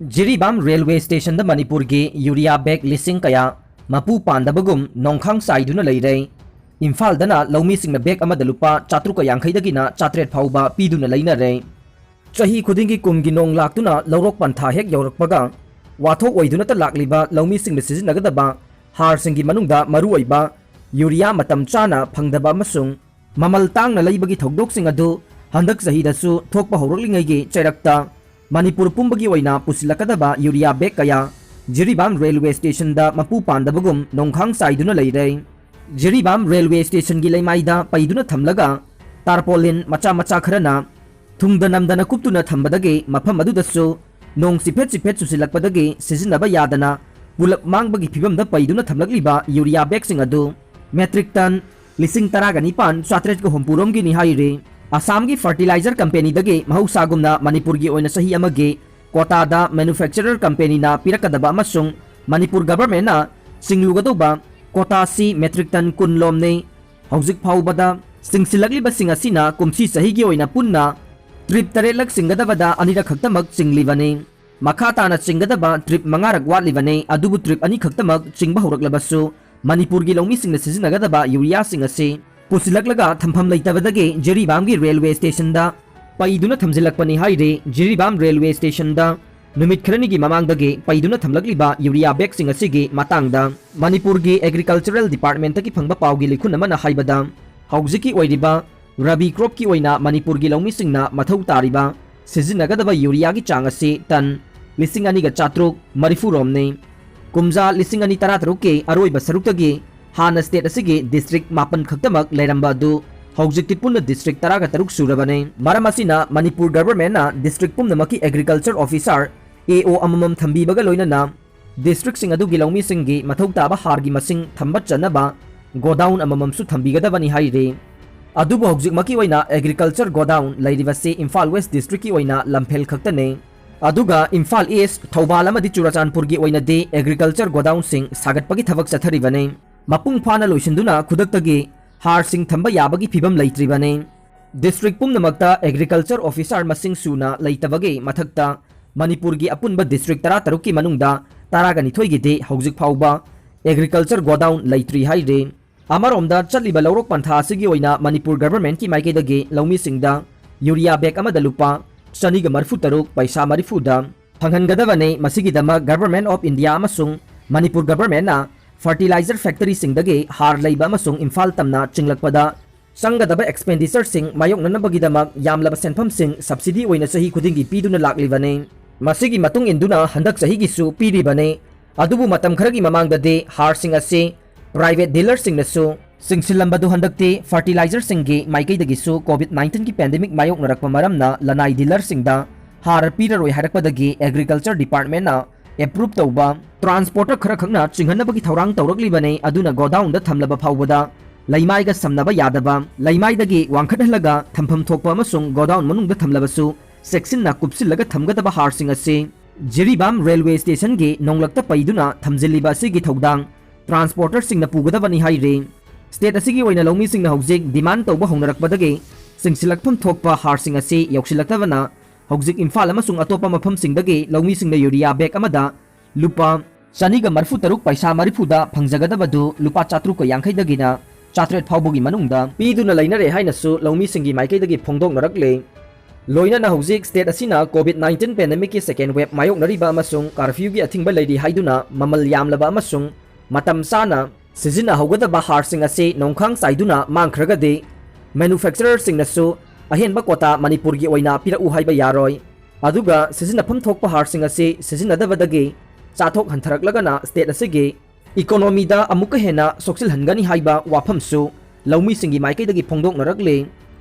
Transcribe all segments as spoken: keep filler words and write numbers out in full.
Jiribam railway ꯁ꯭ꯇꯦꯁꯟꯗ ꯃꯅꯤꯄꯨꯔꯒꯤ urea bag ꯂꯤꯁꯤꯡ ꯀꯌꯥ ꯃꯄꯨ ꯄꯥꯟꯗꯕꯒꯨꯝ ꯅꯣꯡꯈꯥꯡ ꯆꯥꯏꯗꯨꯅ ꯂꯩꯔꯦ꯫ ꯏꯝꯐꯥꯜꯗꯅ ꯂꯧꯃꯤꯁꯤꯡꯅ ꯕꯦꯒ ꯑꯃꯗ ꯂꯨꯄꯥ ꯆꯥꯇ꯭ꯔꯨꯛꯀ ꯌꯥꯡꯈꯩꯗꯒꯤꯅ ꯆꯥꯇ꯭ꯔꯦꯠ ꯐꯥꯎꯕ ꯄꯤꯗꯨꯅ ꯂꯩꯅꯔꯦ꯫ ꯆꯍꯤ ꯈꯨꯗꯤꯡꯒꯤ ꯀꯨꯝꯒꯤ ꯅꯣꯡ ꯂꯥꯛꯇꯨꯅ ꯂꯧꯔꯣꯛ ꯄꯟꯊꯥ ꯍꯦꯛ ꯌꯧꯔꯛꯄꯒ ꯋꯥꯊꯣꯛ ꯑꯣꯏꯗꯨꯅꯇ ꯂꯥꯛꯂꯤꯕ ꯂꯧꯃꯤꯁꯤꯡꯅ ꯁꯤꯖꯤꯟꯅꯒꯗꯕ ꯍꯥꯔꯁꯤꯡꯒꯤ ꯃꯅꯨꯡꯗ ꯃꯔꯨꯑꯣꯏꯕ ꯌꯨꯔꯤꯌꯥ ꯃꯇꯝ ꯆꯥꯅ ꯐꯪꯗꯕ ꯑꯃꯁꯨꯡ ꯃꯃꯜ ꯇꯥꯡꯅ ꯂꯩꯕꯒꯤ ꯊꯧꯗꯣꯛꯁꯤꯡ ꯑꯗꯨ ꯍꯟꯗꯛ ꯆꯍꯤꯗꯁꯨ ꯊꯣꯛꯄ ꯍꯧꯔꯛꯂꯤꯉꯩꯒꯤ ꯆꯩꯔꯛꯇ ꯃꯅꯤꯄꯨꯔ ꯄꯨꯝꯕꯒꯤ ꯑꯣꯏꯅ ꯄꯨꯁꯤꯜꯂꯛꯀꯗꯕ ꯌꯨꯔꯤꯌꯥ ꯕꯦꯒ ꯀꯌꯥ ꯖꯤꯔꯤꯕꯥꯝ ꯔꯦꯜꯋꯦ ꯁ꯭ꯇꯦꯁꯟꯗ ꯃꯄꯨ ꯄꯥꯟꯗꯕꯒꯨꯝ ꯅꯣꯡꯈꯥꯡ ꯆꯥꯏꯗꯨꯅ ꯂꯩꯔꯦ꯫ ꯖꯤꯔꯤꯕꯥꯝ ꯔꯦꯜꯋꯦ ꯁ꯭ꯇꯦꯁꯟꯒꯤ ꯂꯩꯃꯥꯏꯗ ꯄꯩꯗꯨꯅ ꯊꯝꯂꯒ ꯇꯥꯔꯄꯣꯂꯤꯟ ꯃꯆꯥ ꯃꯆꯥ ꯈꯔꯅ ꯊꯨꯡꯗ ꯅꯝꯗꯅ ꯀꯨꯞꯇꯨꯅ ꯊꯝꯕꯗꯒꯤ ꯃꯐꯝ ꯑꯗꯨꯗꯁꯨ ꯅꯣꯡ ꯆꯤꯐꯦꯠ ꯆꯤꯐꯦꯠ ꯆꯨꯁꯤꯜꯂꯛꯄꯗꯒꯤ ꯁꯤꯖꯤꯟꯅꯕ ꯌꯥꯗꯅ ꯄꯨꯂꯞ ꯃꯥꯡꯕꯒꯤ ꯐꯤꯕꯝꯗ ꯄꯩꯗꯨꯅ ꯊꯝꯂꯛꯂꯤꯕ ꯌꯨꯔꯤꯌꯥ ꯕꯦꯒꯁꯤꯡ ꯑꯗꯨ ꯃꯦꯇ꯭ꯔꯤꯛ ꯇꯟ ꯂꯤꯁꯤꯡ ꯇꯔꯥꯒ ꯅꯤꯄꯥꯟ ꯆꯥꯇ꯭ꯔꯦꯠꯀ ꯍꯨꯝꯐꯨ ꯔꯣꯝꯒꯤꯅꯤ ꯍꯥꯏꯔꯤ꯫ ꯑꯁꯥꯝꯒꯤ ꯐꯔꯇꯤꯂꯥꯏꯖꯔ ꯀꯝꯄꯦꯅꯤꯗꯒꯤ ꯃꯍꯧꯁꯥꯒꯨꯝꯅ ꯃꯅꯤꯄꯨꯔꯒꯤ ꯑꯣꯏꯅ ꯆꯍꯤ ꯑꯃꯒꯤ ꯀꯣꯇꯥꯗ ꯃꯦꯅꯨꯐꯦꯛꯆꯔꯔ ꯀꯝꯄꯦꯅꯤꯅ ꯄꯤꯔꯛꯀꯗꯕ ꯑꯃꯁꯨꯡ ꯃꯅꯤꯄꯨꯔ ꯒꯚꯔꯟꯃꯦꯟꯠꯅ ꯆꯤꯡꯂꯨꯒꯗꯧꯕ ꯀꯣꯇꯥꯁꯤ ꯃꯦꯇ꯭ꯔꯤꯛ ꯇꯟ ꯀꯨꯟ ꯂꯣꯝꯅꯤ꯫ ꯍꯧꯖꯤꯛ ꯐꯥꯎꯕꯗ ꯆꯤꯡꯁꯤꯜꯂꯛꯂꯤꯕꯁꯤꯡ ꯑꯁꯤꯅ ꯀꯨꯝꯁꯤ ꯆꯍꯤꯒꯤ ꯑꯣꯏꯅ ꯄꯨꯟꯅ ꯇ꯭ꯔꯤꯞ ꯇꯔꯦꯠꯂꯛ ꯆꯤꯡꯒꯗꯕꯗ ꯑꯅꯤꯔꯛ ꯈꯛꯇꯃꯛ ꯆꯤꯡꯂꯤꯕꯅꯤ꯫ ꯃꯈꯥ ꯇꯥꯅ ꯆꯤꯡꯒꯗꯕ ꯇ꯭ꯔꯤꯞ ꯃꯉꯥꯔꯛ ꯋꯥꯠꯂꯤꯕꯅꯤ, ꯑꯗꯨꯕꯨ ꯇ꯭ꯔꯤꯞ ꯑꯅꯤ ꯈꯛꯇꯃꯛ ꯆꯤꯡꯕ ꯍꯧꯔꯛꯂꯕꯁꯨ ꯃꯅꯤꯄꯨꯔꯒꯤ ꯂꯧꯃꯤꯁꯤꯡꯅ ꯁꯤꯖꯤꯟꯅꯒꯗꯕ ꯌꯨꯔꯤꯌꯥꯁꯤꯡ ꯑꯁꯤ ꯄꯨꯁꯤꯜꯂꯛꯂꯒ ꯊꯝꯐꯝ ꯂꯩꯇꯕꯗꯒꯤ ꯖꯤꯔꯤꯕꯥꯝꯒꯤ ꯔꯦꯜꯋꯦ ꯁ꯭ꯇꯦꯁꯟꯗ ꯄꯩꯗꯨꯅ ꯊꯝꯖꯤꯜꯂꯛꯄꯅꯤ ꯍꯥꯏꯔꯤ꯫ ꯖꯤꯔꯤꯕꯥꯝ ꯔꯦꯜꯋꯦ ꯁ꯭ꯇꯦꯁꯟꯗ ꯅꯨꯃꯤꯠ ꯈꯔꯅꯤꯒꯤ ꯃꯃꯥꯡꯗꯒꯤ ꯄꯩꯗꯨꯅ ꯊꯝꯂꯛꯂꯤꯕ ꯌꯨꯔꯤꯌꯥ ꯕꯦꯒꯁꯤꯡ ꯑꯁꯤꯒꯤ ꯃꯇꯥꯡꯗ ꯃꯅꯤꯄꯨꯔꯒꯤ ꯑꯦꯒ꯭ꯔꯤꯀꯜꯆꯔꯦꯜ ꯗꯤꯄꯥꯔꯠꯃꯦꯟꯠꯇꯒꯤ ꯐꯪꯕ ꯄꯥꯎꯒꯤ ꯂꯤꯈꯨꯟ ꯑꯃꯅ ꯍꯥꯏꯕꯗ, ꯍꯧꯖꯤꯛꯀꯤ ꯑꯣꯏꯔꯤꯕ ꯔꯕꯤ ꯀ꯭ꯔꯣꯞꯀꯤ ꯑꯣꯏꯅ ꯃꯅꯤꯄꯨꯔꯒꯤ ꯂꯧꯃꯤꯁꯤꯡꯅ ꯃꯊꯧ ꯇꯥꯔꯤꯕ ꯁꯤꯖꯤꯟꯅꯒꯗꯕ ꯌꯨꯔꯤꯌꯥꯒꯤ ꯆꯥꯡ ꯑꯁꯤ ꯇꯟ ꯂꯤꯁꯤꯡ ꯑꯅꯤꯒ ꯆꯥꯇ꯭ꯔꯨꯛ ꯃꯔꯤꯐꯨ ꯔꯣꯝꯅꯤ꯫ ꯀꯨꯝꯖꯥ ꯂꯤꯁꯤꯡ ꯑꯅꯤ ꯇꯔꯥꯇꯔꯨꯛꯀꯤ ꯑꯔꯣꯏꯕ ꯁꯔꯨꯛꯇꯒꯤ ꯍꯥꯟꯅ ꯁ꯭ꯇꯦꯠ ꯑꯁꯤꯒꯤ ꯗꯤꯁꯇ꯭ꯔꯤꯛ ꯃꯥꯄꯟ ꯈꯛꯇꯃꯛ ꯂꯩꯔꯝꯕ ꯑꯗꯨ ꯍꯧꯖꯤꯛꯇꯤ ꯄꯨꯟꯅ ꯗꯤꯁꯇ꯭ꯔꯤꯛ ꯇꯔꯥꯒ ꯇꯔꯨꯛ ꯁꯨꯔꯕꯅꯤ꯫ ꯃꯔꯝ ꯑꯁꯤꯅ ꯃꯅꯤꯄꯨꯔ ꯒꯚꯔꯟꯃꯦꯟꯠꯅ ꯗꯤꯁꯇ꯭ꯔꯤꯛ ꯄꯨꯝꯅꯃꯛꯀꯤ ꯑꯦꯒ꯭ꯔꯤꯀꯜꯆꯔ ꯑꯣꯐꯤꯁꯥꯔ, ꯑꯦ ꯑꯣ, ꯑꯃꯃꯝ ꯊꯝꯕꯤꯕꯒ ꯂꯣꯏꯅꯅ ꯗꯤꯁꯇ꯭ꯔꯤꯛꯁꯤꯡ ꯑꯗꯨꯒꯤ ꯂꯧꯃꯤꯁꯤꯡꯒꯤ ꯃꯊꯧ ꯇꯥꯕ ꯍꯥꯔꯒꯤ ꯃꯁꯤꯡ ꯊꯝꯕ ꯆꯟꯅꯕ ꯒꯣꯗꯥꯎꯟ ꯑꯃꯃꯝꯁꯨ ꯊꯝꯕꯤꯒꯗꯕꯅꯤ ꯍꯥꯏꯔꯤ꯫ ꯑꯗꯨꯕꯨ ꯍꯧꯖꯤꯛꯃꯛꯀꯤ ꯑꯣꯏꯅ ꯑꯦꯒ꯭ꯔꯤꯀꯜꯆꯔ ꯒꯣꯗꯥꯎꯟ ꯂꯩꯔꯤꯕꯁꯤ ꯏꯝꯐꯥꯜ ꯋꯦꯁ ꯗꯤꯁꯇ꯭ꯔꯤꯛꯀꯤ ꯑꯣꯏꯅ ꯂꯝꯐꯦꯜ ꯈꯛꯇꯅꯤ꯫ ꯑꯗꯨꯒ ꯏꯝꯐꯥꯜ ꯏꯁ, ꯊꯧꯕꯥꯜ ꯑꯃꯗꯤ ꯆꯨꯔꯆꯥꯟꯄꯨꯔꯒꯤ ꯑꯣꯏꯅꯗꯤ ꯑꯦꯒ꯭ꯔꯤꯀꯜꯆꯔ ꯒꯣꯗꯥꯎꯟꯁꯤꯡ ꯁꯥꯒꯠꯄꯒꯤ ꯊꯕꯛ ꯆꯠꯊꯔꯤꯕꯅꯤ꯫ ꯃꯄꯨꯡ ꯐꯥꯅ ꯂꯣꯏꯁꯤꯟꯗꯨꯅ ꯈꯨꯗꯛꯇꯒꯤ ꯍꯥꯔꯁꯤꯡ ꯊꯝꯕ ꯌꯥꯕꯒꯤ ꯐꯤꯕꯝ ꯂꯩꯇ꯭ꯔꯤꯕꯅꯤ꯫ ꯗꯤꯁꯇ꯭ꯔꯤꯛ ꯄꯨꯝꯅꯃꯛꯇ ꯑꯦꯒ꯭ꯔꯤꯀꯜꯆꯔ ꯑꯣꯐꯤꯁꯥꯔ ꯃꯁꯤꯡ ꯁꯨꯅ ꯂꯩꯇꯕꯒꯤ ꯃꯊꯛꯇ ꯃꯅꯤꯄꯨꯔꯒꯤ ꯑꯄꯨꯟꯕ district ꯇꯔꯥꯇꯔꯨꯛꯀꯤ ꯃꯅꯨꯡꯗ ꯇꯔꯥꯒ ꯅꯤꯊꯣꯏꯒꯤꯗꯤ ꯍꯧꯖꯤꯛ ꯐꯥꯎꯕ agriculture godown ꯂꯩꯇ꯭ꯔꯤ ꯍꯥꯏꯔꯤ꯫ ꯑꯃꯔꯣꯝꯗ ꯆꯠꯂꯤꯕ ꯂꯧꯔꯣꯛ ꯄꯟꯊꯥ ꯑꯁꯤꯒꯤ ꯑꯣꯏꯅ ꯃꯅꯤꯄꯨꯔ governmentꯀꯤ ꯃꯥꯏꯀꯩꯗꯒꯤ ꯂꯧꯃꯤꯁꯤꯡꯗ urea bag ꯑꯃꯗ ꯂꯨꯄꯥ ꯆꯅꯤꯒ ꯃꯔꯤꯐꯨ ꯇꯔꯨꯛ ꯄꯩꯁꯥ ꯃꯔꯤꯐꯨꯗ ꯐꯪꯍꯟꯒꯗꯕꯅꯤ꯫ ꯃꯁꯤꯒꯤꯗꯃꯛ Government of India ꯑꯃꯁꯨꯡ ꯃꯅꯤꯄꯨꯔ governmentꯅ fertilizer factoryꯁꯤꯡꯗꯒꯤ ꯍꯥꯔ ꯂꯩꯕ ꯑꯃꯁꯨꯡ ꯏꯝꯐꯥꯜ ꯇꯝꯅ ꯆꯤꯡꯂꯛꯄꯗ ꯆꯪꯒꯗꯕ expenditureꯁꯤꯡ ꯃꯥꯌꯣꯛꯅꯅꯕꯒꯤꯗꯃꯛ ꯌꯥꯝꯂꯕ ꯁꯦꯟꯐꯝꯁꯤꯡ subsidy ꯑꯣꯏꯅ ꯆꯍꯤ ꯈꯨꯗꯤꯡꯒꯤ ꯄꯤꯗꯨꯅ ꯂꯥꯛꯂꯤꯕꯅꯤ꯫ ꯃꯁꯤꯒꯤ ꯃꯇꯨꯡ ꯏꯟꯗꯨꯅ ꯍꯟꯗꯛ ꯆꯍꯤꯒꯤꯁꯨ ꯄꯤꯔꯤꯕꯅꯤ꯫ ꯑꯗꯨꯕꯨ ꯃꯇꯝ ꯈꯔꯒꯤ ꯃꯃꯥꯡꯗꯗꯤ ꯍꯥꯔꯁꯤꯡ ꯑꯁꯤ private dealerꯁꯤꯡꯅꯁꯨ ꯆꯤꯡꯁꯤꯜꯂꯝꯕꯗꯨ ꯍꯟꯗꯛꯇꯤ fertilizerꯁꯤꯡꯒꯤ ꯃꯥꯏꯀꯩꯗꯒꯤꯁꯨ COVID nineteenꯒꯤ pandemic ꯃꯥꯌꯣꯛꯅꯔꯛꯄ ꯃꯔꯝꯅ ꯂꯅꯥꯏ dealerꯁꯤꯡꯗ ꯍꯥꯔ ꯄꯤꯔꯔꯣꯏ ꯍꯥꯏꯔꯛꯄꯗꯒꯤ agriculture departmentꯅ approve ꯇꯧꯕ transporter ꯈꯔꯈꯛꯅ ꯆꯤꯡꯍꯟꯅꯕꯒꯤ ꯊꯧꯔꯥꯡ ꯇꯧꯔꯛꯂꯤꯕꯅꯤ꯫ ꯑꯗꯨꯅ godownꯗ ꯊꯝꯂꯕ ꯐꯥꯎꯕꯗ ꯂꯩꯃꯥꯏꯒ ꯁꯝꯅꯕ ꯌꯥꯗꯕ, ꯂꯩꯃꯥꯏꯗꯒꯤ ꯋꯥꯡꯈꯠꯍꯜꯂꯒ ꯊꯝꯐꯝ ꯊꯣꯛꯄ ꯑꯃꯁꯨꯡ godown ꯃꯅꯨꯡꯗ ꯊꯝꯂꯕꯁꯨ ꯆꯦꯛꯁꯤꯟꯅ ꯀꯨꯞꯁꯤꯜꯂꯒ ꯊꯝꯒꯗꯕ ꯍꯥꯔꯁꯤꯡ ꯑꯁꯤ ꯖꯤꯔꯤꯕꯥꯝ railway stationꯒꯤ ꯅꯣꯡꯂꯛꯇ ꯄꯩꯗꯨꯅ ꯊꯝꯖꯤꯜꯂꯤꯕ ꯑꯁꯤꯒꯤ ꯊꯧꯗꯥꯡ transporterꯁꯤꯡꯅ ꯄꯨꯒꯗꯕꯅꯤ ꯍꯥꯏꯔꯤ꯫ State ꯑꯁꯤꯒꯤ ꯑꯣꯏꯅ ꯂꯧꯃꯤꯁꯤꯡꯅ ꯍꯧꯖꯤꯛ demand ꯇꯧꯕ ꯍꯧꯅꯔꯛꯄꯗꯒꯤ ꯆꯤꯡꯁꯤꯜꯂꯛꯐꯝ ꯊꯣꯛꯄ ꯍꯥꯔꯁꯤꯡ ꯑꯁꯤ ꯌꯧꯁꯤꯜꯂꯛꯇꯕꯅ ꯍꯧꯖꯤꯛ ꯏꯝꯐꯥꯜ ꯑꯃꯁꯨꯡ ꯑꯇꯣꯞꯄ ꯃꯐꯝꯁꯤꯡꯗꯒꯤ ꯂꯧꯃꯤꯁꯤꯡꯅ urea bag ꯑꯃꯗ ꯂꯨꯄꯥ ꯆꯅꯤꯒ ꯃꯔꯤꯐꯨ ꯇꯔꯨꯛ ꯄꯩꯁꯥ ꯃꯔꯤꯐꯨꯗ ꯐꯪꯖꯒꯗꯕꯗꯨ ꯂꯨꯄꯥ ꯆꯥꯇ꯭ꯔꯨꯛꯀ ꯌꯥꯡꯈꯩꯗꯒꯤꯅ ꯆꯥꯇ꯭ꯔꯦꯠ ꯐꯥꯎꯕꯒꯤ ꯃꯅꯨꯡꯗ ꯄꯤꯗꯨꯅ ꯂꯩꯅꯔꯦ ꯍꯥꯏꯅꯁꯨ ꯂꯧꯃꯤꯁꯤꯡꯒꯤ ꯃꯥꯏꯀꯩꯗꯒꯤ ꯐꯣꯡꯗꯣꯛꯅꯔꯛꯂꯦ꯫ ꯂꯣꯏꯅꯅ ꯍꯧꯖꯤꯛ state ꯑꯁꯤꯅ COVID nineteen pandemicꯀꯤ second wave ꯃꯥꯌꯣꯛꯅꯔꯤꯕ ꯑꯃꯁꯨꯡ curfewꯒꯤ ꯑꯊꯤꯡꯕ ꯂꯩꯔꯤ ꯍꯥꯏꯗꯨꯅ ꯃꯃꯜ ꯌꯥꯝꯂꯕ ꯑꯃꯁꯨꯡ ꯃꯇꯝ ꯆꯥꯅ ꯁꯤꯖꯤꯟꯅꯍꯧꯒꯗꯕ ꯍꯥꯔꯁꯤꯡ ꯑꯁꯤ ꯅꯣꯡꯈꯥꯡ ꯆꯥꯏꯗꯨꯅ ꯃꯥꯡꯈ꯭ꯔꯒꯗꯤ manufacturerꯁꯤꯡꯅꯁꯨ ꯑꯍꯦꯟꯕ quota ꯃꯅꯤꯄꯨꯔꯒꯤ ꯑꯣꯏꯅ ꯄꯤꯔꯛꯎ ꯍꯥꯏꯕ ꯌꯥꯔꯣꯏ꯫ ꯑꯗꯨꯒ ꯁꯤꯖꯤꯟꯅꯐꯝ ꯊꯣꯛꯄ ꯍꯥꯔꯁꯤꯡ ꯑꯁꯤ ꯁꯤꯖꯤꯟꯅꯗꯕꯗꯒꯤ ꯆꯥꯊꯣꯛ ꯍꯟꯊꯔꯛꯂꯒꯅ state ꯑꯁꯤꯒꯤ economyꯗ ꯑꯃꯨꯛꯀ ꯍꯦꯟꯅ ꯁꯣꯛꯆꯤꯜꯍꯟꯒꯅꯤ ꯍꯥꯏꯕ ꯋꯥꯐꯝꯁꯨ ꯂꯧꯃꯤꯁꯤꯡꯒꯤ ꯃꯥꯏꯀꯩꯗꯒꯤ ꯐꯣꯡꯗꯣꯛꯅꯔꯛꯂꯤ꯫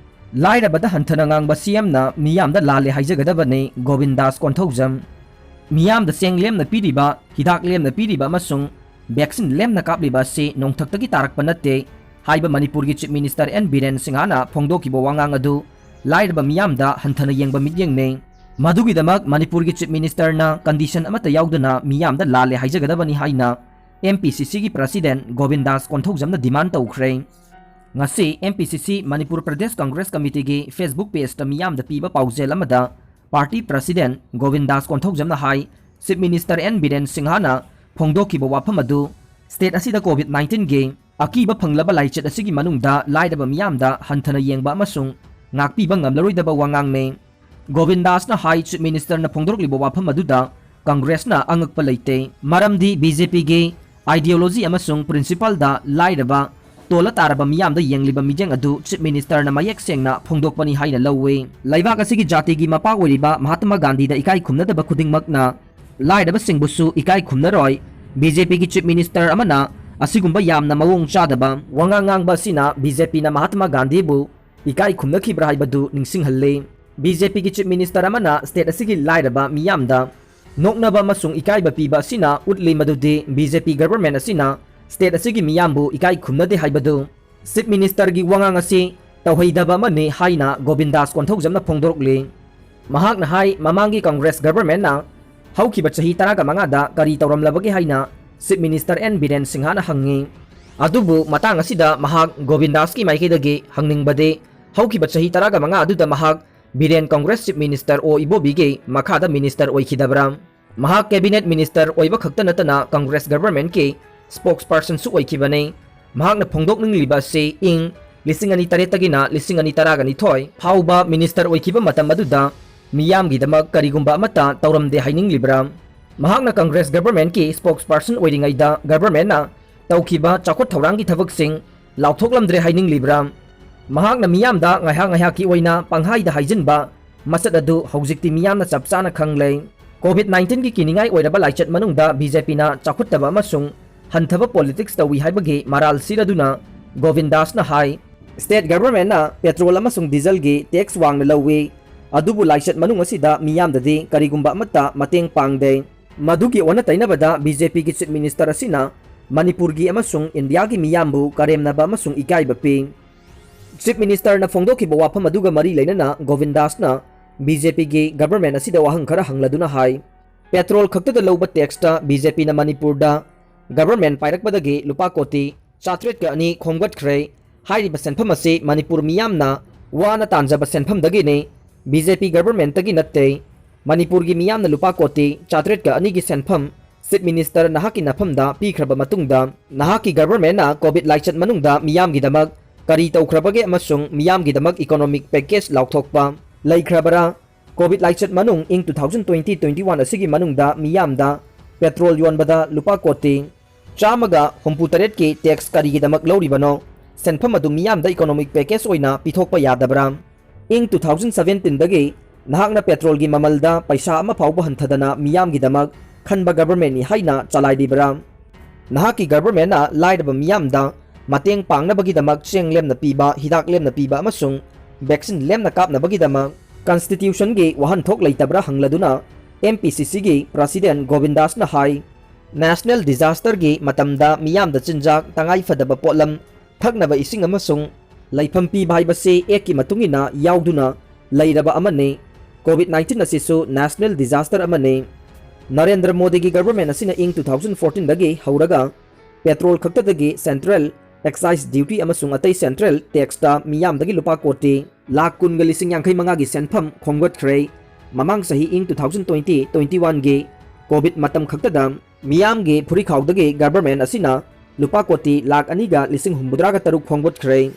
ꯂꯥꯏꯔꯕꯗ ꯍꯟꯊꯅ ꯉꯥꯡꯕ CMꯅ ꯃꯤꯌꯥꯝꯗ ꯂꯥꯜꯂꯦ ꯍꯥꯏꯖꯒꯗꯕꯅꯤ꯫ ꯒꯣꯕꯤꯟꯗꯥꯁ ꯀꯣꯟꯊꯧꯖꯝ꯫ ꯃꯤꯌꯥꯝꯗ ꯆꯦꯡ ꯂꯦꯝꯅ ꯄꯤꯔꯤꯕ, ꯍꯤꯗꯥꯛ ꯂꯦꯝꯅ ꯄꯤꯔꯤꯕ ꯑꯃꯁꯨꯡ vaccine ꯂꯦꯝꯅ ꯀꯥꯞꯂꯤꯕ ꯑꯁꯤ ꯅꯣꯡꯊꯛꯇꯒꯤ ꯇꯥꯔꯛꯄ ꯅꯠꯇꯦ ꯍꯥꯏꯕ ꯃꯅꯤꯄꯨꯔꯒꯤ Chief Minister N ꯕꯤꯔꯦꯟ ꯁꯤꯡꯍꯅ ꯐꯣꯡꯗꯣꯛꯈꯤꯕ ꯋꯥꯉꯥꯡ ꯑꯗꯨ ꯂꯥꯏꯔꯕ ꯃꯤꯌꯥꯝꯗ ꯍꯟꯊꯅ ꯌꯦꯡꯕ ꯃꯤꯠꯌꯦꯡꯅꯤ꯫ ꯃꯗꯨꯒꯤꯗꯃꯛ ꯃꯅꯤꯄꯨꯔꯒꯤ Chief Ministerꯅ condition ꯑꯃꯠꯇ ꯌꯥꯎꯗꯅ ꯃꯤꯌꯥꯝꯗ ꯂꯥꯜꯂꯦ ꯍꯥꯏꯖꯒꯗꯕꯅꯤ ꯍꯥꯏꯅ MPCCꯒꯤ President ꯒꯣꯕꯤꯟꯗꯥꯁ ꯀꯣꯟꯊꯧꯖꯝꯅ demand ꯇꯧꯈ꯭ꯔꯦ꯫ ꯉꯁꯤ MPCC Manipur Pradesh Congress Committeeꯒꯤ Facebook pageꯇ ꯃꯤꯌꯥꯝꯗ ꯄꯤꯕ ꯄꯥꯎꯖꯦꯜ ꯑꯃꯗ Party President Govindas ꯀꯣꯟꯊꯧꯖꯝꯅ ꯍꯥꯏ, Chief Minister N Biren Singhꯅ ꯐꯣꯡꯗꯣꯛꯈꯤꯕ ꯋꯥꯐꯝ ꯑꯗꯨ state ꯑꯁꯤꯗ COVID nineteenꯒꯤ ꯑꯀꯤꯕ ꯐꯪꯂꯕ ꯂꯥꯏꯆꯠ ꯑꯁꯤꯒꯤ ꯃꯅꯨꯡꯗ ꯂꯥꯏꯔꯕ ꯃꯤꯌꯥꯝꯗ ꯍꯟꯊꯅ ꯌꯦꯡꯕ ꯑꯃꯁꯨꯡ ꯉꯥꯛꯄꯤꯕ ꯉꯝꯂꯔꯣꯏꯗꯕ ꯋꯥꯉꯥꯡꯅꯤ꯫ ꯒꯣꯕꯤꯟꯗꯥꯁꯅ ꯍꯥꯏ, Chief Ministerꯅ ꯐꯣꯡꯗꯣꯔꯛꯂꯤꯕ ꯋꯥꯐꯝ ꯑꯗꯨꯗ Congressꯅ ꯑꯉꯛꯄ ꯂꯩꯇꯦ, ꯃꯔꯝꯗꯤ BJPꯒꯤ ideology ꯑꯃꯁꯨꯡ principleꯗ ꯂꯥꯏꯔꯕ, ꯇꯣꯜꯂ ꯇꯥꯔꯕ ꯃꯤꯌꯥꯝꯗ ꯌꯦꯡꯂꯤꯕ ꯃꯤꯠꯌꯦꯡ ꯑꯗꯨ Chief Ministerꯅ ꯃꯌꯦꯛ ꯁꯦꯡꯅ ꯐꯣꯡꯗꯣꯛꯄꯅꯤ ꯍꯥꯏꯅ ꯂꯧꯏ꯫ ꯂꯩꯕꯥꯛ ꯑꯁꯤꯒꯤ ꯖꯥꯇꯤꯒꯤ ꯃꯄꯥ ꯑꯣꯏꯔꯤꯕ ꯃꯍꯥꯇꯃꯥ ꯒꯥꯟꯙꯤꯗ ꯏꯀꯥꯏ ꯈꯨꯝꯅꯗꯕ ꯈꯨꯗꯤꯡꯃꯛꯅ ꯂꯥꯏꯔꯕꯁꯤꯡꯕꯨꯁꯨ ꯏꯀꯥꯏ ꯈꯨꯝꯅꯔꯣꯏ꯫ BJPꯒꯤ Chief Minister ꯑꯃꯅ ꯑꯁꯤꯒꯨꯝꯕ ꯌꯥꯝꯅ ꯃꯑꯣꯡ ꯆꯥꯗꯕ ꯋꯥꯉꯥꯡ ꯉꯥꯡꯕ ꯑꯁꯤꯅ BJPꯅ ꯃꯍꯥꯇꯃꯥ ꯒꯥꯟꯙꯤꯕꯨ ꯏꯀꯥꯏ ꯈꯨꯝꯅꯈꯤꯕ꯭ꯔꯥ ꯍꯥꯏꯕꯗꯨ ꯅꯤꯡꯁꯤꯡꯍꯜꯂꯤ꯫ BJPꯒꯤ Chief Minister ꯑꯃꯅ state ꯑꯁꯤꯒꯤ ꯂꯥꯏꯔꯕ ꯃꯤꯌꯥꯝꯗ ꯅꯣꯛꯅꯕ ꯑꯃꯁꯨꯡ ꯏꯀꯥꯏꯕ ꯄꯤꯕ ꯑꯁꯤꯅ ꯎꯠꯂꯤ ꯃꯗꯨꯗꯤ BJP government ꯑꯁꯤꯅ state ꯑꯁꯤꯒꯤ ꯃꯤꯌꯥꯝꯕꯨ ꯏꯀꯥꯏ ꯈꯨꯝꯅꯗꯦ ꯍꯥꯏꯕꯗꯨ꯫ Chief Ministerꯒꯤ ꯋꯥꯉꯥꯡ ꯑꯁꯤ ꯇꯧꯍꯩꯗꯕ ꯑꯃꯅꯤ ꯍꯥꯏꯅ ꯒꯣꯕꯤꯟꯗꯥꯁ ꯀꯣꯟꯊꯧꯖꯝꯅ ꯐꯣꯡꯗꯣꯔꯛꯂꯤ꯫ ꯃꯍꯥꯛꯅ ꯍꯥꯏ, ꯃꯃꯥꯡꯒꯤ Congress governmentꯅ ꯍꯧꯈꯤꯕ ꯆꯍꯤ ꯇꯔꯥꯒ ꯃꯉꯥꯗ ꯀꯔꯤ ꯇꯧꯔꯝꯂꯕꯒꯦ ꯍꯥꯏꯅ Chief Minister N Biren Singhꯅ ꯍꯪꯉꯤ꯫ ꯑꯗꯨꯕꯨ ꯃꯇꯥꯡ ꯑꯁꯤꯗ ꯃꯍꯥꯛ ꯒꯣꯕꯤꯟꯗꯥꯁꯀꯤ ꯃꯥꯏꯀꯩꯗꯒꯤ ꯍꯪꯅꯤꯡꯕꯗꯤ, ꯍꯧꯈꯤꯕ ꯆꯍꯤ ꯇꯔꯥꯒ ꯃꯉꯥ ꯑꯗꯨꯗ ꯃꯍꯥꯛ ꯕꯤꯔꯦꯟ Congress Chief Minister ꯑꯣ ꯏꯕꯣꯕꯤꯒꯤ ꯃꯈꯥꯗ Minister ꯑꯣꯏꯈꯤꯗꯕ꯭ꯔꯥ? ꯃꯍꯥꯛ Cabinet Minister ꯑꯣꯏꯕ ꯈꯛꯇ ꯅꯠꯇꯅ Congress governmentꯀꯤ spokespersonꯁꯨ ꯑꯣꯏꯈꯤꯕꯅꯤ꯫ ꯃꯍꯥꯛꯅ ꯐꯣꯡꯗꯣꯛꯅꯤꯡꯂꯤꯕ ꯑꯁꯤ ꯏꯪ ꯂꯤꯁꯤꯡ ꯑꯅꯤ ꯇꯔꯦꯠꯇꯒꯤꯅ ꯂꯤꯁꯤꯡ ꯑꯅꯤ ꯇꯔꯥꯒ ꯅꯤꯊꯣꯏ ꯐꯥꯎꯕ Minister ꯑꯣꯏꯈꯤꯕ ꯃꯇꯝ ꯑꯗꯨꯗ ꯃꯤꯌꯥꯝꯒꯤꯗꯃꯛ ꯀꯔꯤꯒꯨꯝꯕ ꯑꯃꯠꯇ ꯇꯧꯔꯝꯗꯦ ꯍꯥꯏꯅꯤꯡꯂꯤꯕ꯭ꯔꯥ? ꯃꯍꯥꯛꯅ Congress governmentꯀꯤ spokesperson ꯑꯣꯏꯔꯤꯉꯩꯗ governmentꯅ ꯇꯧꯈꯤꯕ ꯆꯥꯎꯈꯠ ꯊꯧꯔꯥꯡꯒꯤ ꯊꯕꯛꯁꯤꯡ ꯂꯥꯎꯊꯣꯛꯂꯝꯗ꯭ꯔꯦ ꯍꯥꯏꯅꯤꯡꯂꯤꯕ꯭ꯔꯥ? ꯃꯍꯥꯛꯅ ꯃꯤꯌꯥꯝꯗ ꯉꯥꯏꯍꯥꯛ ꯉꯥꯏꯍꯥꯛꯀꯤ ꯑꯣꯏꯅ ꯄꯪꯍꯥꯏꯗ ꯍꯥꯏꯖꯤꯟꯕ ꯃꯁꯛ ꯑꯗꯨ ꯍꯧꯖꯤꯛꯇꯤ ꯃꯤꯌꯥꯝꯅ ꯆꯞ ꯆꯥꯅ ꯈꯪꯂꯦ꯫ COVID nineteenꯒꯤ ꯀꯤꯅꯤꯡꯉꯥꯏ ꯑꯣꯏꯔꯕ ꯂꯥꯏꯆꯠ ꯃꯅꯨꯡꯗ BJPꯅ ꯆꯥꯎꯈꯠꯇꯕ ꯑꯃꯁꯨꯡ ꯍꯟꯊꯕ politics ꯇꯧꯏ ꯍꯥꯏꯕꯒꯤ ꯃꯔꯥꯜ ꯁꯤꯔꯗꯨꯅ ꯒꯣꯕꯤꯟꯗꯥꯁꯅ ꯍꯥꯏ, state governmentꯅ petrol ꯑꯃꯁꯨꯡ dieselꯒꯤ tax ꯋꯥꯡꯅ ꯂꯧꯏ, ꯑꯗꯨꯕꯨ ꯂꯥꯏꯆꯠ ꯃꯅꯨꯡ ꯑꯁꯤꯗ ꯃꯤꯌꯥꯝꯗꯗꯤ ꯀꯔꯤꯒꯨꯝꯕ ꯑꯃꯠꯇ ꯃꯇꯦꯡ ꯄꯥꯡꯗꯦ꯫ ꯃꯗꯨꯒꯤ ꯑꯣꯟꯅ ꯇꯩꯅꯕꯗ BJPꯒꯤ Chief Minister ꯑꯁꯤꯅ ꯃꯅꯤꯄꯨꯔꯒꯤ ꯑꯃꯁꯨꯡ ꯏꯟꯗꯤꯌꯥꯒꯤ ꯃꯤꯌꯥꯝꯕꯨ ꯀꯔꯦꯝꯅꯕ ꯑꯃꯁꯨꯡ ꯏꯀꯥꯏꯕ ꯄꯤ꯫ Chief Ministerꯅ ꯐꯣꯡꯗꯣꯛꯈꯤꯕ ꯋꯥꯐꯝ ꯑꯗꯨꯒ ꯃꯔꯤ ꯂꯩꯅꯅ ꯒꯣꯕꯤꯟꯗꯥꯁꯅ BJPꯒꯤ government ꯑꯁꯤꯗ ꯋꯥꯍꯪ ꯈꯔ ꯍꯪꯂꯗꯨꯅ ꯍꯥꯏ, petrol ꯈꯛꯇꯗ ꯂꯧꯕ taxꯇ BJPꯅ ꯃꯅꯤꯄꯨꯔꯗ government ꯄꯥꯏꯔꯛꯄꯗꯒꯤ ꯂꯨꯄꯥ ꯀꯣꯇꯤ ꯆꯥꯇ꯭ꯔꯦꯠꯀ ꯑꯅꯤ ꯈꯣꯝꯒꯠꯈ꯭ꯔꯦ꯫ ꯍꯥꯏꯔꯤꯕ ꯁꯦꯟꯐꯝ ꯑꯁꯤ ꯃꯅꯤꯄꯨꯔ ꯃꯤꯌꯥꯝꯅ ꯋꯥꯅ ꯇꯥꯟꯖꯕ ꯁꯦꯟꯐꯝꯗꯒꯤꯅꯤ꯫ ꯕꯤ ꯖꯦ ꯄꯤ ꯒꯚꯔꯟꯃꯦꯟꯠꯇꯒꯤ ꯅꯠꯇꯦ꯫ ꯃꯅꯤꯄꯨꯔꯒꯤ ꯃꯤꯌꯥꯝꯅ ꯂꯨꯄꯥ ꯀꯣꯇꯤ ꯆꯥꯇ꯭ꯔꯦꯠꯀ ꯑꯅꯤꯒꯤ ꯁꯦꯟꯐꯝ Chief Minister ꯅꯍꯥꯛꯀꯤ ꯅꯐꯝꯗ ꯄꯤꯈ꯭ꯔꯕ ꯃꯇꯨꯡꯗ, ꯅꯍꯥꯛꯀꯤ ꯒꯚꯔꯟꯃꯦꯟꯠꯅ ꯀꯣꯚꯤꯗ ꯂꯥꯏꯆꯠ ꯃꯅꯨꯡꯗ ꯃꯤꯌꯥꯝꯒꯤꯗꯃꯛ ꯀꯔꯤ ꯇꯧꯈ꯭ꯔꯕꯒꯦ ꯑꯃꯁꯨꯡ ꯃꯤꯌꯥꯝꯒꯤꯗꯃꯛ economic package ꯂꯥꯎꯊꯣꯛꯄ ꯂꯩꯈ꯭ꯔꯕꯔꯥ? ꯀꯣꯚꯤꯗ ꯂꯥꯏꯆꯠ ꯃꯅꯨꯡ ꯏꯪ two thousand twenty twenty one ꯑꯁꯤꯒꯤ ꯃꯅꯨꯡꯗ ꯃꯤꯌꯥꯝꯗ ꯄꯦꯇ꯭ꯔꯣꯜ ꯌꯣꯟꯕꯗ ꯂꯨꯄꯥ ꯀꯣꯇꯤ ꯆꯥꯝꯃꯒ ꯍꯨꯝꯐꯨ ꯇꯔꯦꯠꯀꯤ tax ꯀꯔꯤꯒꯤꯗꯃꯛ ꯂꯧꯔꯤꯕꯅꯣ? ꯁꯦꯟꯐꯝ ꯑꯗꯨ ꯃꯤꯌꯥꯝꯗ economic package ꯑꯣꯏꯅ ꯄꯤꯊꯣꯛꯄ ꯌꯥꯗꯕ꯭ꯔꯥ? ꯏꯪ two thousand seventeen ꯗꯒꯤ ꯅꯍꯥꯛꯅ ꯄꯦꯇ꯭ꯔꯣꯜꯒꯤ ꯃꯃꯜꯗ ꯄꯩꯁꯥ ꯑꯃ ꯐꯥꯎꯕ ꯍꯟꯊꯗꯅ ꯃꯤꯌꯥꯝꯒꯤꯗꯃꯛ ꯈꯟꯕ ꯒꯚꯔꯟꯃꯦꯟꯠꯅꯤ ꯍꯥꯏꯅ ꯆꯂꯥꯏꯔꯤꯕ꯭ꯔꯥ? ꯅꯍꯥꯛꯀꯤ ꯒꯚꯔꯟꯃꯦꯟꯠꯅ ꯂꯥꯏꯔꯕ ꯃꯤꯌꯥꯝꯗ ꯃꯇꯦꯡ ꯄꯥꯡꯅꯕꯒꯤꯗꯃꯛ ꯆꯦꯡ ꯂꯦꯝꯅ ꯄꯤꯕ, ꯍꯤꯗꯥꯛ ꯂꯦꯝꯅ ꯄꯤꯕ ꯑꯃꯁꯨꯡ vaccine ꯂꯦꯝꯅ ꯀꯥꯞꯅꯕꯒꯤꯗꯃꯛ constitution ꯒꯤ ꯋꯥꯍꯟꯊꯣꯛ ꯂꯩꯇꯕ꯭ꯔꯥ ꯍꯪꯂꯗꯨꯅ, M P C C ꯒꯤ president ꯒꯣꯕꯤꯟꯗꯥꯁꯅ ꯍꯥꯏ, national disaster ꯒꯤ ꯃꯇꯝꯗ ꯃꯤꯌꯥꯝꯗ ꯆꯤꯟꯖꯥꯛ, ꯇꯉꯥꯏ ꯐꯗꯕ ꯄꯣꯠꯂꯝ, ꯊꯛꯅꯕ ꯏꯁꯤꯡ ꯑꯃꯁꯨꯡ ꯂꯩꯐꯝ ꯄꯤꯕ ꯍꯥꯏꯕꯁꯤ Act ꯀꯤ ꯃꯇꯨꯡ ꯏꯟꯅ ꯌꯥꯎꯗꯨꯅ ꯂꯩꯔꯕ ꯑꯃꯅꯤ꯫ ꯀꯣꯚꯤꯗ nineteen ꯑꯁꯤꯁꯨ national disaster ꯑꯃꯅꯤ꯫ ꯅꯔꯦꯟꯗ꯭ꯔ ꯃꯣꯗꯤꯒꯤ ꯒꯚꯔꯟꯃꯦꯟꯠ ꯑꯁꯤꯅ ꯏꯪ two thousand fourteen ꯗꯒꯤ ꯍꯧꯔꯒ ꯄꯦꯇ꯭ꯔꯣꯜ ꯈꯛꯇꯗꯒꯤ central excise duty ꯑꯃꯁꯨꯡ ꯑꯇꯩ central tax ꯇ ꯃꯤꯌꯥꯝꯗꯒꯤ ꯂꯨꯄꯥ ꯀꯣꯇꯤ ꯂꯥꯈ ꯀꯨꯟꯒ ꯂꯤꯁꯤꯡ ꯌꯥꯡꯈꯩ ꯃꯉꯥꯒꯤ ꯁꯦꯟꯐꯝ ꯈꯣꯝꯒꯠꯈ꯭ꯔꯦ꯫ ꯃꯃꯥꯡ ꯆꯍꯤ ꯏꯪ two thousand twenty twenty one ꯒꯤ ꯀꯣꯚꯤꯗ ꯃꯇꯝ ꯈꯛꯇꯗ ꯃꯤꯌꯥꯝꯒꯤ ꯐꯨꯔꯤꯈꯥꯎꯗꯒꯤ ꯒꯚꯔꯟꯃꯦꯟꯠ ꯑꯁꯤꯅ ꯂꯨꯄꯥ ꯀꯣꯇꯤ ꯂꯥꯈ ꯑꯅꯤꯒ ꯂꯤꯁꯤꯡ ꯍꯨꯝꯐꯨꯇꯔꯥꯒ ꯇꯔꯨꯛ ꯈꯣꯝꯒꯠꯈ꯭ꯔꯦ꯫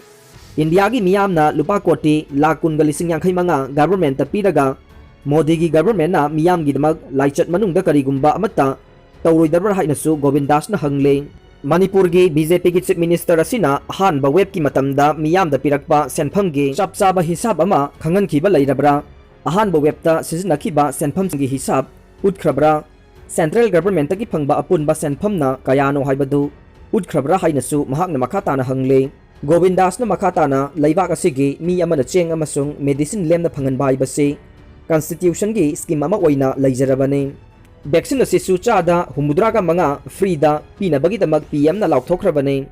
ꯏꯟꯗꯤꯌꯥꯒꯤ ꯃꯤꯌꯥꯝꯅ ꯂꯨꯄꯥ ꯀꯣꯇꯤ ꯂꯥꯈ ꯀꯨꯟꯒ ꯂꯤꯁꯤꯡ ꯌꯥꯡꯈꯩ ꯃꯉꯥ ꯒꯚꯔꯟꯃꯦꯟꯠꯇ ꯄꯤꯔꯒ, ꯃꯣꯗꯤꯒꯤ ꯒꯚꯔꯟꯃꯦꯟꯠꯅ ꯃꯤꯌꯥꯝꯒꯤꯗꯃꯛ ꯂꯥꯏꯆꯠ ꯃꯅꯨꯡꯗ ꯀꯔꯤꯒꯨꯝꯕ ꯑꯃꯠꯇ ꯇꯧꯔꯣꯏꯗꯕ꯭ꯔꯥ ꯍꯥꯏꯅꯁꯨ ꯒꯣꯕꯤꯟꯗꯥꯁꯅ ꯍꯪꯂꯦ꯫ ꯃꯅꯤꯄꯨꯔꯒꯤ B J P ꯒꯤ Chief Minister ꯑꯁꯤꯅ ꯑꯍꯥꯟꯕ wave ꯀꯤ ꯃꯇꯝꯗ ꯃꯤꯌꯥꯝꯗ ꯄꯤꯔꯛꯄ ꯁꯦꯟꯐꯝꯒꯤ ꯆꯞ ꯆꯥꯕ ꯍꯤꯁꯥꯕ ꯑꯃ ꯈꯪꯍꯟꯈꯤꯕ ꯂꯩꯔꯕ꯭ꯔꯥ? ꯑꯍꯥꯟꯕ wave ꯇ ꯁꯤꯖꯤꯟꯅꯈꯤꯕ ꯁꯦꯟꯐꯝꯁꯤꯡꯒꯤ ꯍꯤꯁꯥꯕ ꯎꯠꯈ꯭ꯔꯕ꯭ꯔꯥ? Central government ꯇꯒꯤ ꯐꯪꯕ ꯑꯄꯨꯟꯕ ꯁꯦꯟꯐꯝꯅ ꯀꯌꯥꯅꯣ ꯍꯥꯏꯕꯗꯨ ꯎꯠꯈ꯭ꯔꯕ꯭ꯔꯥ ꯍꯥꯏꯅꯁꯨ ꯃꯍꯥꯛꯅ ꯃꯈꯥ ꯇꯥꯅ ꯍꯪꯂꯦ꯫ ꯒꯣꯕꯤꯟꯗꯥꯁꯅ ꯃꯈꯥ ꯇꯥꯅ ꯂꯩꯕꯥꯛ ꯑꯁꯤꯒꯤ ꯃꯤ ꯑꯃꯅ ꯆꯦꯡ ꯑꯃꯁꯨꯡ medicine ꯂꯦꯝꯅ ꯐꯪꯍꯟꯕ ꯍꯥꯏꯕꯁꯤ constitution ꯒꯤ scheme ꯑꯃ ꯑꯣꯏꯅ ꯂꯩꯖꯔꯕꯅꯤ꯫ Vaccine ꯑꯁꯤꯁꯨ ꯆꯥꯗ ꯍꯨꯝꯐꯨꯇꯔꯥꯒ ꯃꯉꯥ free ꯗ ꯄꯤꯅꯕꯒꯤꯗꯃꯛ P M ꯅ ꯂꯥꯎꯊꯣꯛꯈ꯭ꯔꯕꯅꯤ꯫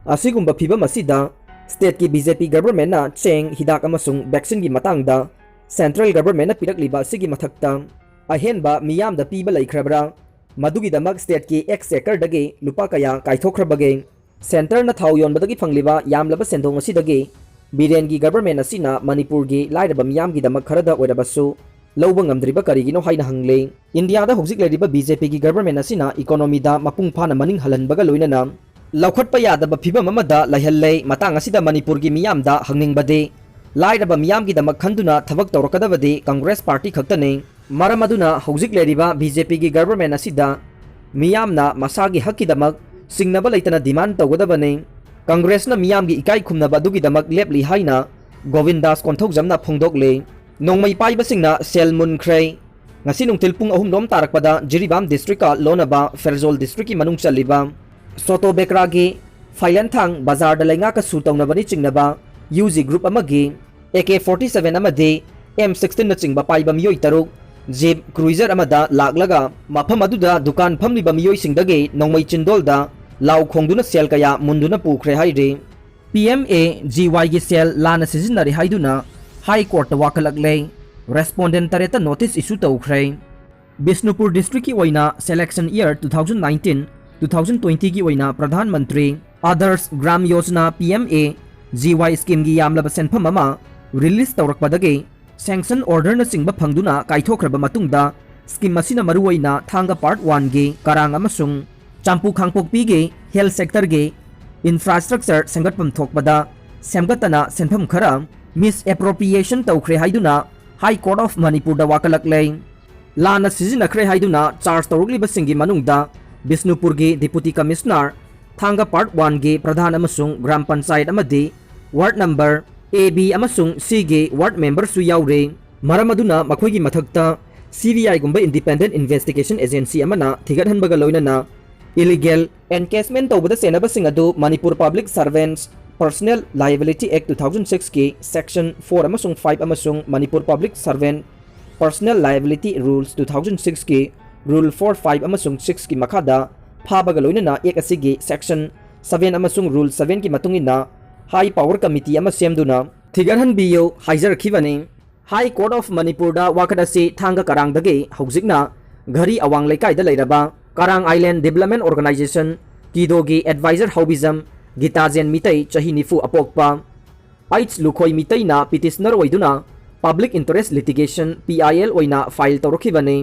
ꯑꯁꯤꯒꯨꯝꯕ ꯐꯤꯚꯝ ꯑꯁꯤꯗ state ꯀꯤ B J P government ꯅ ꯆꯦꯡ, ꯍꯤꯗꯥꯛ ꯑꯃꯁꯨꯡ vaccine ꯒꯤ ꯃꯇꯥꯡꯗ central government ꯅ ꯄꯤꯔꯛꯂꯤꯕ ꯑꯁꯤꯒꯤ ꯃꯊꯛꯇ ꯑꯍꯦꯟꯕ ꯃꯤꯌꯥꯝꯗ ꯄꯤꯕ ꯂꯩꯈ꯭ꯔꯕ꯭ꯔꯥ? ꯃꯗꯨꯒꯤꯗꯃꯛ state ꯀꯤ exchequer ꯗꯒꯤ ꯂꯨꯄꯥ ꯀꯌꯥ ꯀꯥꯏꯊꯣꯛꯈ꯭ꯔꯕꯒꯦ? Centre ꯅ ꯊꯥꯎ ꯌꯣꯟꯕꯗꯒꯤ ꯐꯪꯂꯤꯕ ꯌꯥꯝꯂꯕ ꯁꯦꯟꯗꯣꯡ ꯑꯁꯤꯗꯒꯤ ꯕꯤꯔꯦꯟꯒꯤ ꯒꯚꯔꯟꯃꯦꯟ ꯑꯁꯤꯅ ꯃꯅꯤꯄꯨꯔꯒꯤ ꯂꯥꯏꯔꯕ ꯃꯤꯌꯥꯝꯒꯤꯗꯃꯛ ꯈꯔꯗ ꯑꯣꯏꯔꯕꯁꯨ ꯂꯧꯕ ꯉꯝꯗ꯭ꯔꯤꯕ ꯀꯔꯤꯒꯤꯅꯣ ꯍꯥꯏꯅ ꯍꯪꯂꯦ꯫ ꯏꯟꯗꯤꯌꯥꯗ ꯍꯧꯖꯤꯛ ꯂꯩꯔꯤꯕ ꯕꯤ ꯖꯦ ꯄꯤꯒꯤ ꯒꯚꯔꯟꯃꯦꯟ ꯑꯁꯤꯅ ꯏꯀꯣꯅꯣꯃꯤꯗ ꯃꯄꯨꯡ ꯐꯥꯅ ꯃꯅꯤꯡ ꯍꯜꯍꯟꯕꯒ ꯂꯣꯏꯅꯅ ꯂꯧꯈꯠꯄ ꯌꯥꯗꯕ ꯐꯤꯕꯝ ꯑꯃꯗ ꯂꯩꯍꯜꯂꯦ꯫ ꯃꯇꯥꯡ ꯑꯁꯤꯗ ꯃꯅꯤꯄꯨꯔꯒꯤ ꯃꯤꯌꯥꯝꯗ ꯍꯪꯅꯤꯡꯕꯗꯤ, ꯂꯥꯏꯔꯕ ꯃꯤꯌꯥꯝꯒꯤꯗꯃꯛ ꯈꯟꯗꯨꯅ ꯊꯕꯛ ꯇꯧꯔꯛꯀꯗꯕꯗꯤ ꯀꯪꯒ꯭ꯔꯦꯁ ꯄꯥꯔꯇꯤ ꯈꯛꯇꯅꯤ꯫ ꯃꯔꯝ ꯑꯗꯨꯅ ꯍꯧꯖꯤꯛ ꯂꯩꯔꯤꯕ ꯕꯤ ꯖꯦ ꯄꯤꯒꯤ ꯒꯚꯔꯟꯃꯦꯟ ꯑꯁꯤꯗ ꯃꯤꯌꯥꯝꯅ ꯃꯁꯥꯒꯤ ꯍꯛꯀꯤꯗꯃꯛ ꯆꯤꯡꯅꯕ ꯂꯩꯇꯅ ꯗꯤꯃꯥꯟ ꯇꯧꯒꯗꯕꯅꯤ꯫ ꯀꯪꯒ꯭ꯔꯦꯁꯅ ꯃꯤꯌꯥꯝꯒꯤ ꯏꯀꯥꯏ ꯈꯨꯝꯅꯕ ꯑꯗꯨꯒꯤꯗꯃꯛ ꯂꯦꯞꯂꯤ ꯍꯥꯏꯅ ꯒꯣꯕꯤꯟꯗꯥꯁ ꯀꯣꯟꯊꯧꯖꯝꯅ ꯐꯣꯡꯗꯣꯛꯂꯤ꯫ ꯅꯣꯡꯃꯩ ꯄꯥꯏꯕꯁꯤꯡꯅ ꯁꯦꯜ ꯃꯨꯟꯈ꯭ꯔꯦ꯫ ꯉꯁꯤ ꯅꯨꯡꯊꯤꯜ ꯄꯨꯡ ꯑꯍꯨꯝ ꯔꯣꯝ ꯇꯥꯔꯛꯄꯗ ꯖꯤꯔꯤꯕꯥꯝ ꯗꯤꯁꯇ꯭ꯔꯤꯛꯀ ꯂꯣꯟꯅꯕ ꯐꯦꯔꯖꯣꯜ ꯗꯤꯁꯇ꯭ꯔꯤꯛꯀꯤ ꯃꯅꯨꯡ ꯆꯜꯂꯤꯕ ꯁꯣꯇꯣ ꯕꯦꯀ꯭ꯔꯥꯒꯤ ꯐꯥꯏꯂꯦꯟꯊꯥꯡ ꯕꯖꯥꯔꯗ ꯂꯩꯉꯥꯛꯀ ꯁꯨ ꯇꯧꯅꯕꯅꯤ ꯆꯤꯡꯅꯕ ꯌꯨ ꯖꯤ ꯒ꯭ꯔꯨꯞ ꯑꯃꯒꯤ ꯑꯦ ꯀꯦ ꯐꯣꯔꯇꯤ ꯁꯚꯦꯟ ꯑꯃꯗꯤ ꯑꯦꯝ ꯁꯤꯛꯁꯇꯤꯟꯅꯆꯤꯡꯕ ꯄꯥꯏꯕ ꯃꯤꯑꯣꯏ ꯇꯔꯨꯛ ꯖꯤꯞ ꯀ꯭ꯔꯨꯏꯖꯔ ꯑꯃꯗ ꯂꯥꯛꯂꯒ ꯃꯐꯝ ꯑꯗꯨꯗ ꯗꯨꯀꯥꯟ ꯐꯝꯂꯤꯕ ꯃꯤꯑꯣꯏꯁꯤꯡꯗꯒꯤ ꯅꯣꯡꯃꯩ ꯆꯤꯟꯗꯣꯜꯗ ꯂꯥꯎ ꯈꯣꯡꯗꯨꯅ ꯁꯦꯜ ꯀꯌꯥ ꯃꯨꯟꯗꯨꯅ ꯄꯨꯈ꯭ꯔꯦ ꯍꯥꯏꯔꯤ꯫ ꯄꯤ ꯑꯦꯝ ꯑꯦ ꯖꯤ ꯋꯥꯏꯒꯤ ꯁꯦꯜ ꯂꯥꯟꯅ ꯁꯤꯖꯤꯟꯅꯔꯦ ꯍꯥꯏꯗꯨꯅ ꯍꯥꯏ ꯀꯣꯔꯠꯇ ꯋꯥꯀꯠꯂꯛꯂꯦ꯫ ꯔꯦꯁꯄꯣꯟꯗꯦꯟ ꯇꯔꯦꯠꯇ ꯅꯣꯇꯤꯁ ꯏꯁꯨ ꯇꯧꯈ꯭ꯔꯦ꯫ ꯕꯤꯁꯅꯨꯄꯨꯔ ꯗꯤꯁꯇ꯭ꯔꯤꯛꯀꯤ ꯑꯣꯏꯅ selection year two thousand nineteen, two thousand twentyꯒꯤ ꯑꯣꯏꯅ Pradhan Mantri Adarsh Gram Yojana, P M A G Y, ꯁ꯭ꯀꯤꯝꯒꯤ ꯌꯥꯝꯂꯕ ꯁꯦꯟꯐꯝ ꯑꯃ ꯔꯤꯂꯤꯁ ꯇꯧꯔꯛꯄꯗꯒꯤ ꯁꯦꯡꯁꯟ ꯑꯣꯔꯗꯔꯅꯆꯤꯡꯕ ꯐꯪꯗꯨꯅ ꯀꯥꯏꯊꯣꯛꯈ꯭ꯔꯕ ꯃꯇꯨꯡꯗ, ꯁ꯭ꯀꯤꯝ ꯑꯁꯤꯅ ꯃꯔꯨꯑꯣꯏꯅ ꯊꯥꯡꯒ ꯄꯥꯔꯠ ꯋꯥꯟꯒꯤ ꯀꯔꯥꯡ ꯑꯃꯁꯨꯡ ꯆꯥꯝꯄꯨ ꯈꯥꯡꯄꯣꯛꯄꯤꯒꯤ ꯍꯦꯜꯊ ꯁꯦꯛꯇꯔꯒꯤ ꯏꯟꯐ꯭ꯔꯥꯁ꯭ꯇ꯭ꯔꯛꯆꯔ ꯁꯦꯝꯒꯠꯐꯝ ꯊꯣꯛꯄꯗ ꯁꯦꯝꯒꯠꯇꯅ ꯁꯦꯟꯐꯝ ꯈꯔ ꯃꯤꯁꯑꯦꯄ꯭ꯔꯣꯄ꯭ꯔꯤꯌꯦꯁꯟ ꯇꯧꯈ꯭ꯔꯦ ꯍꯥꯏꯗꯨꯅ ꯍꯥꯏ ꯀꯣꯔꯠ ꯑꯣꯐ ꯃꯅꯤꯄꯨꯔꯗ ꯋꯥꯀꯠꯂꯛꯂꯦ꯫ ꯂꯥꯟꯅ ꯁꯤꯖꯤꯟꯅꯈ꯭ꯔꯦ ꯍꯥꯏꯗꯨꯅ ꯆꯥꯔꯖ ꯇꯧꯔꯛꯂꯤꯕꯁꯤꯡꯒꯤ ꯃꯅꯨꯡꯗ ꯕꯤꯁꯅꯨꯄꯨꯔꯒꯤ ꯗꯤꯄꯨꯇꯤ ꯀꯃꯤꯁꯅꯔ, ꯊꯥꯡꯒ ꯄꯥꯔꯠ ꯋꯥꯟꯒꯤ ꯄ꯭ꯔꯙꯥꯟ ꯑꯃꯁꯨꯡ ꯒ꯭ꯔꯥꯝ ꯄꯟꯆꯥꯌꯠ ꯑꯃꯗꯤ ꯋꯥꯔꯗ ꯅꯝꯕꯔ ꯑꯦ, ꯕꯤ ꯑꯃꯁꯨꯡ ꯁꯤꯒꯤ ꯋꯥꯔꯗ ꯃꯦꯝꯕꯔꯁꯨ ꯌꯥꯎꯔꯤ꯫ ꯃꯔꯝ ꯑꯗꯨꯅ ꯃꯈꯣꯏꯒꯤ ꯃꯊꯛꯇ ꯁꯤ ꯕꯤ ꯑꯥꯏꯒꯨꯝꯕ ꯏꯟꯗꯤꯄꯦꯟꯗꯦꯟ ꯏꯟꯚꯦꯁꯇꯤꯒꯦꯁꯟ ꯑꯦꯖꯦꯟꯁꯤ ꯑꯃꯅ ꯊꯤꯒꯠꯍꯟꯕꯒ ꯂꯣꯏꯅꯅ ꯏꯂꯤꯒꯦꯜ ꯑꯦꯟꯀꯦꯁꯃꯦꯟ ꯇꯧꯕꯗ ꯆꯦꯟꯅꯕꯁꯤꯡ ꯑꯗꯨ Manipur public servants Personal Liability Act two thousand sixꯀꯤ Section four ꯑꯃꯁꯨꯡ five ꯑꯃꯁꯨꯡ Manipur Public Servant Personal Liability Rules two thousand sixꯀꯤ Rule four, five ꯑꯃꯁꯨꯡ sixꯀꯤ ꯃꯈꯥꯗ ꯐꯥꯕꯒ ꯂꯣꯏꯅꯅ Act ꯑꯁꯤꯒꯤ Section seven ꯑꯃꯁꯨꯡ Rule sevenꯒꯤ ꯃꯇꯨꯡ ꯏꯟꯅ High Power Committee ꯑꯃ ꯁꯦꯝꯗꯨꯅ ꯊꯤꯒꯠꯍꯟꯕꯤꯌꯨ ꯍꯥꯏꯖꯔꯛꯈꯤꯕꯅꯤ꯫ ꯍꯥꯏ ꯀꯣꯔꯠ ꯑꯣꯐ ꯃꯅꯤꯄꯨꯔꯗ ꯋꯥꯀꯠ ꯑꯁꯤ ꯊꯥꯡꯒ ꯀꯔꯥꯡꯗꯒꯤ ꯍꯧꯖꯤꯛꯅ ꯘꯔꯤ ꯑꯋꯥꯡ ꯂꯩꯀꯥꯏꯗ ꯂꯩꯔꯕ ꯀꯔꯥꯡ ꯑꯥꯏꯂꯦꯟ ꯗꯤꯕ꯭ꯂꯞꯃꯦꯟ ꯑꯣꯔꯒꯅꯥꯏꯖꯦꯁꯟ, ꯀꯤꯗꯣꯒꯤ ꯑꯦꯗꯚꯥꯏꯖꯔ ꯍꯥꯎꯕꯤꯖꯝ ꯒꯤꯇꯥꯖꯦꯟ ꯃꯤꯇꯩ, ꯆꯍꯤ ꯅꯤꯐꯨ ꯑꯄꯣꯛꯄ, ꯑꯩꯆ ꯂꯨꯈꯣꯏ ꯃꯤꯇꯩꯅ petitioner ꯑꯣꯏꯗꯨꯅ Public Interest Litigation, P I L, ꯑꯣꯏꯅ file ꯇꯧꯔꯛꯈꯤꯕꯅꯤ꯫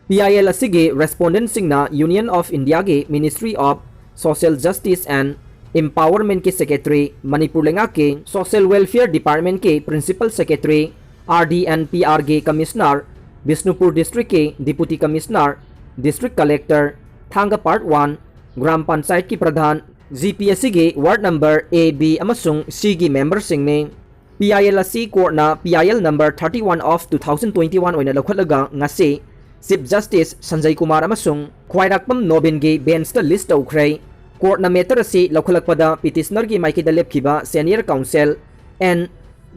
P I L ꯑꯁꯤꯒꯤ respondentꯁꯤꯡꯅ Union of Indiaꯒꯤ Ministry of Social Justice and Empowermentꯀꯤ Secretary, Manipur ꯂꯩꯉꯥꯛꯀꯤ Social Welfare Departmentꯀꯤ Principal Secretary, R D and P Rꯒꯤ Commissioner, ꯕꯤꯁꯅꯨꯄꯨꯔ Districtꯀꯤ Deputy Commissioner, District Collector, ꯊꯥꯡꯒ Part One, ꯒ꯭ꯔꯥꯝ ꯄꯟꯆꯥꯌꯠꯀꯤ ꯄ꯭ꯔꯙꯥꯟ, G P ꯑꯁꯤꯒꯤ ward number A, B ꯑꯃꯁꯨꯡ Cꯒꯤ memberꯁꯤꯡꯅꯤ꯫ P I L ꯑꯁꯤ courtꯅ P I L number thirty one of two thousand twenty one ꯑꯣꯏꯅ ꯂꯧꯈꯠꯂꯒ ꯉꯁꯤ Chief Justice ꯁꯟꯖꯌ ꯀꯨꯃꯥꯔ ꯑꯃꯁꯨꯡ ꯈ꯭ꯋꯥꯏꯔꯥꯛꯄꯝ ꯅꯣꯕꯤꯟꯒꯤ benchꯇ list ꯇꯧꯈ꯭ꯔꯦ꯫ Courtꯅ matter ꯑꯁꯤ ꯂꯧꯈꯠꯂꯛꯄꯗ petitionerꯒꯤ ꯃꯥꯏꯀꯩꯗ ꯂꯦꯞꯈꯤꯕ senior counsel N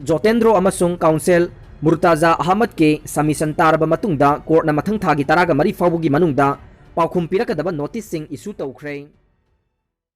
ꯖꯣꯇꯦꯟꯗ꯭ꯔꯣ ꯑꯃꯁꯨꯡ counsel ꯃꯨꯔꯇꯥꯖꯥ ꯑꯍꯃꯗꯀꯤ submission ꯇꯥꯔꯕ ꯃꯇꯨꯡꯗ courtꯅ ꯃꯊꯪ ꯊꯥꯒꯤ ꯇꯔꯥꯃꯔꯤ ꯐꯥꯎꯕꯒꯤ ꯃꯅꯨꯡꯗ ꯄꯥꯎꯈꯨꯝ ꯄꯤꯔꯛꯀꯗꯕ noticeꯁꯤꯡ issue ꯇꯧꯈ꯭ꯔꯦ꯫